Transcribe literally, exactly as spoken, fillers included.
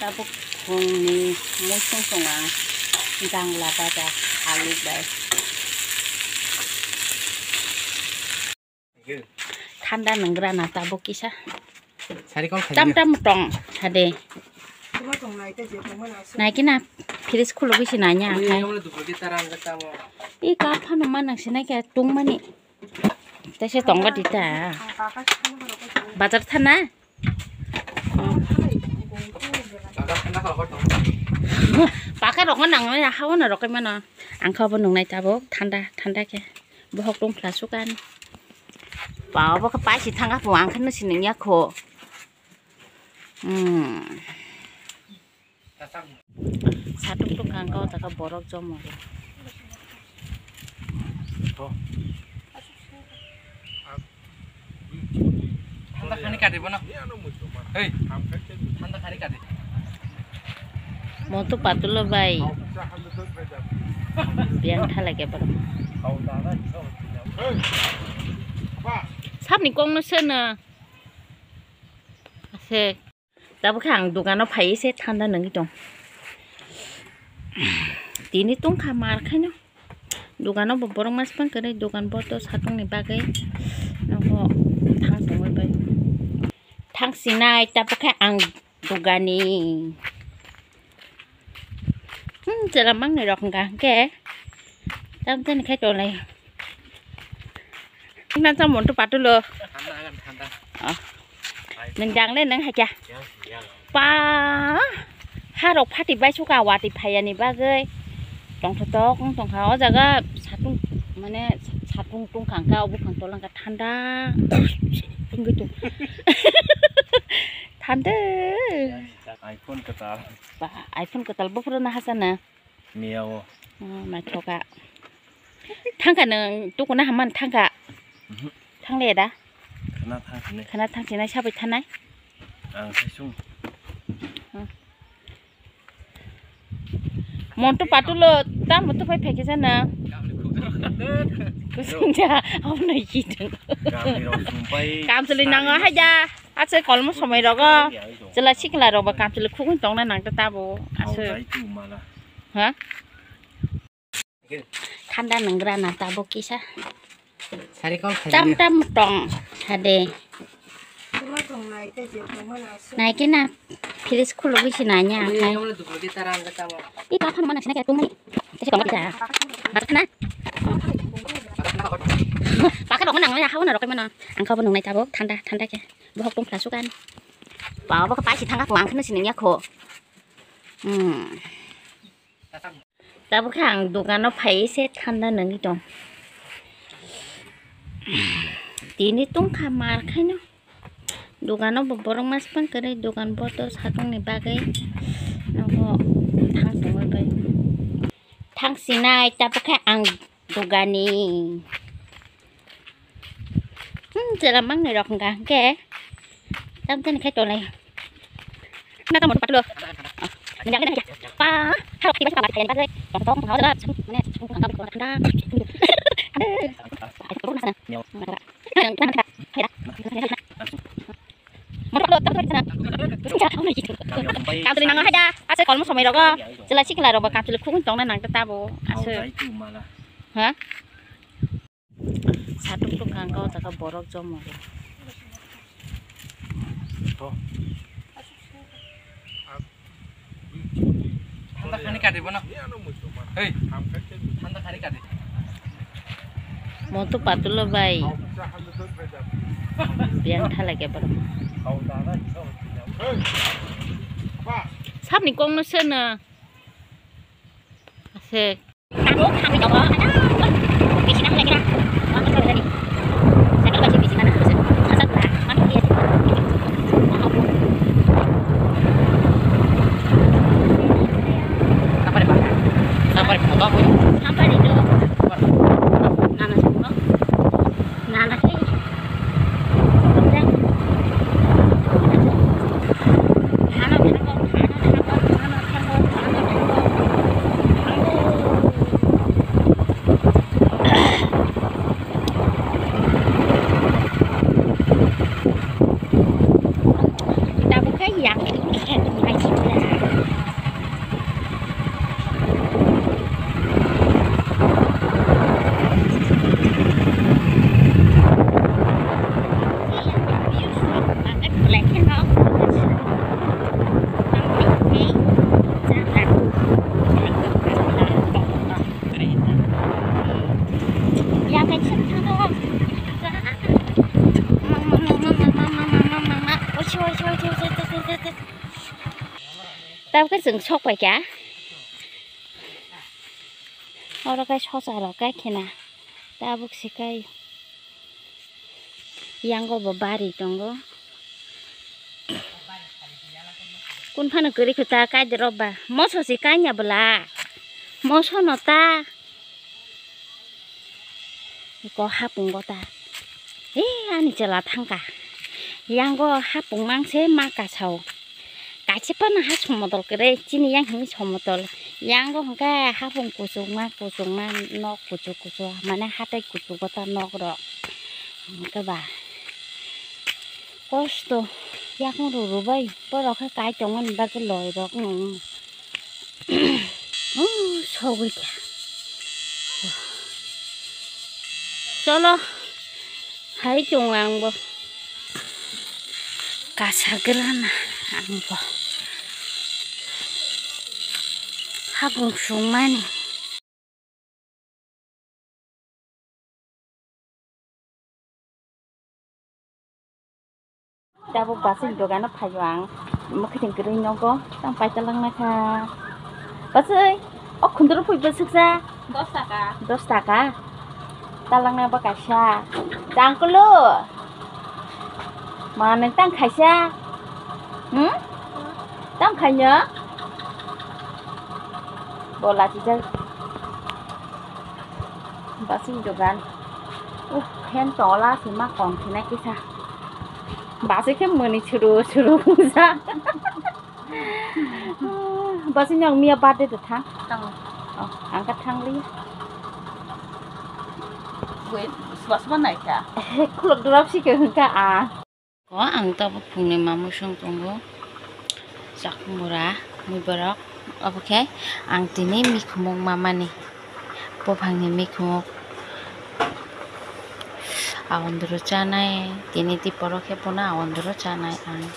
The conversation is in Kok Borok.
Tabuk phungni muisung tong ang, jangla baja alu bai. Thanda nwngra na tabuk kisa. Sari kol khaina. Tam tam tong hade. Naikhe na fridge khulugwi se naina ang khai. I ka phano manang se naikhe tungmani. Tese tongo dita. Bazar thana. Paka rok nang nai ha ono rok mano. Ang kha bo nung nai tabuk thanda thanda khe. Bohok tong phla sukan. Ba bo khe paisi thanga po ang khe no sinung ya kho. Hmm. Satung tung kang kau taka borok jomo. Thanda khani kadi bono. Hei. Thanda khani kadi. Motu patulo bai. Biang thala ke borok. Sapni kong no sena. Ase. Tabuk khe ang dogano phaiwi se thanda nungwi tong. Tini tongkha mar khaino. Dogano bo borok mas pang kwrwi, dogan boto satongni bagwi nogo thang tongwi bai. Thang sinai tabuk khe ang dogani. Hmm, chwla mangnwi rok hwnkha hwnkhe. Tam tani khai tonglai. Ina cha montu patulo. Thanda, thanda. Oh. Nung jang le nung hai kya? Yang, yang. Pa. Ha rok phati bai suka wati phayani bagwi. Tongthotok wng tongkha o jaga satung mane satung tungkha hwnkha o buphang tolangkha thanda. Wngwi tong. Thanda. iPhone kwtal. Ba, iPhone kwtal buphuru na hasana. Miyao. Oh, naithoka. Thangkha nung tukuna haman thangkha. Mhm. Thangle da? Khana thangsinai. Khana thangsinai sabai thanai. Ang sai sung. Hmm. Montu patulo tam montu pai phai kisa na. Kusung ja, amo na yidung. Kamchwlwi nango hai ja. Ache kolmo somoi rogo. Chwla sikla rok ba kamchwlwi khugwi tongna nangta tabo. Ache. Ha? Thanda nwngra na tabuk kisa. Sari kol khaina. Tam tam tong hade. Naikhe na fridge khulugwi se naina ang khai. I ka phano manang sinai khe tongmani. Tese tongmani ta. Bathana. Bakha rok manang ya hauna rok mano. Ang kha bo nungnai tabuk thanda thanda khe. Bohok tong phla sukan. Ba bo khe paisi thanga kho ang kheno sinai ya kho. Hmm. Tabuk khe ang dogano phai se thanda nungwi tong. Tini tongkha mar khaino. Dogano bo borok mas pang kwrwi dogan boto satongni bagwi nogo thang tongwi bai. Thang sinai tabuk khe ang dogani. Hmm, chwla mangnwi rok hwnkha hwnkhe. Tam tani khai tonai. Na tamo patulo. Nang jang nang. Pa, ha rok tiba sa ba kaya ni bagwi. Tong tong tong ha jaga. Mane, tong tong tong tong. Kamchwlwi nango hai da. Ase kolmo somoi rogo. Chwla sikla rok ba kamchwlwi khugwi tongna nangta tabo. Ase. Ha? Satung tungkha ang kau taka borok jomo. Thanda khani kadi bono. Hei. Thanda khani kadi. Motu patulo bai. Biang thala ke borok. Sapni kong no sena. Ase. Tabuk khe chwng sok pai kha. Oro khe sosa rok khe khena. Tabuk se khe. Yango bo bari tongo. Kun phano kwrwi kho ta kai de rok ba. Moso se kanya bwla. Moso no ta. Ko hapung go ta. He ani chwla thangka. Yango hapung mang se ma kasao. Kaisa phano ha somodol kwrwi, chini yang hwnwi somodol. Yango hwnkhe hapung kuchukma, kuchukma, nok kuchuk kuchuk, mane hatai kuchugo ta nok rok. Hwnkhe ba kosto yakung rw rw bai, borok khe kai tongmani bagwi loi rok nung. Oh, sogwi kha. Cholo. Hai tongo ang bo. Kasa grana ang bo. Hapung sungmani. Tabuk basing dogano phaio ang. Mwkhwtwng kwrwi nogo tang paita langna kha. Basai, o khundro pui bwswksa. Dos taka. Dos taka. Talangna ba kaisa. Jangkulu. Ma nang tang khaisa. Hmm? Tang khaino? Bola tijak. Basing dogan. Uh, fan tola sima kong khinai kisa. Basi khe mani suru suru bujak. Basi nyong miya birthday de thang. Tang. Oh, ang ka thang li. Goi, suba suba nai kha. Khulok drop si ke hung kha a. Ko ang to bo phungni mamung song tongo. Chakmura, mui borok. Obo khe ang tini mikhumuk mamani. Buphangni mikhumuk. Awandru chanai, tini tiporo khe bono awandru chanai ang.